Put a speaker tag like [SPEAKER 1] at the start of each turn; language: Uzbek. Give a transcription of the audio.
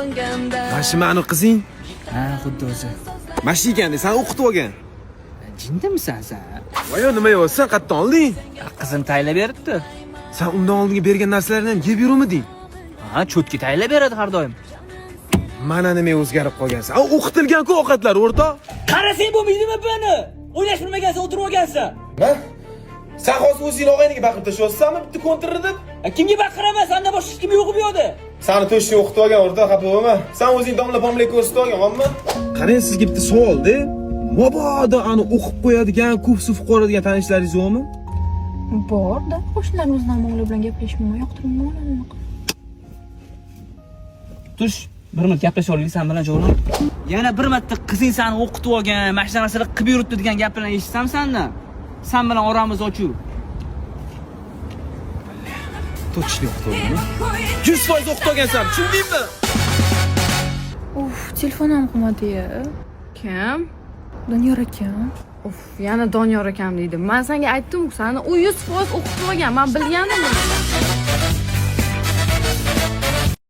[SPEAKER 1] Sog'inganda.
[SPEAKER 2] Mana shu mani qizing?
[SPEAKER 3] Ha, xuddi o'zi.
[SPEAKER 2] Mana shu ekan, san o'qitib olgan.
[SPEAKER 3] Jindimisan san?
[SPEAKER 2] Voy, nima yeyapsan? Qayerdan olding?
[SPEAKER 3] Qizim tayinlab beribdi.
[SPEAKER 2] San undan oldingi bergan narsalarni ham yeb yurmiding?
[SPEAKER 3] Ha, cho'tki tayinlab beradi har doim.
[SPEAKER 2] Mana nima o'zgarib qolgansan. A, o'qitilgan-ku ovqatlar, o'rtoq.
[SPEAKER 3] Qarasang bo'lmaydimi buni? O'ynash bilmagansan, o'tirib olgansan.
[SPEAKER 2] Nima? San hozir o'zingni og'ayniga baqirib tashlayapsanmi bitta kontrni deb?
[SPEAKER 3] Kimga baqiraman? Sandan boshqa hech kim yo'q bu yoqda.
[SPEAKER 2] Sani to'shni o'qitib olgan, o'rtoq, xafa bo'lma. San o'zing domla pomla ko'rsatib olgan, hommi? Qarang, sizga bitta savolda. Mabodo ani o'qib qo'yadigan, ko'p suv qo'yadigan tanishlaringiz yo'qmi?
[SPEAKER 4] Bor-da, qo'shnilarimiz o'g'li bilan gaplashmayman, yoqtirmayman ularni unaqa.
[SPEAKER 3] Tush, bir marta gaplasha olaylik san bilan, jo'ram. Yana bir marta qizing sani o'qitib olgan, mana shu narsalar qilib yuribdi degan gaplarni eshitsam sandan. San bilan oramiz ochuv.
[SPEAKER 2] Точно o'qitib olganmi? 100% o'qitib olgansan, tushundingmi?
[SPEAKER 4] Uf, telefon ham qilmadi-ya.
[SPEAKER 5] Kim?
[SPEAKER 4] Doniyor akam.
[SPEAKER 5] Uf, yana Doniyor akam deydi. Man senga aytdim, sani u 100% o'qitib olgan. Man bilgandim buni.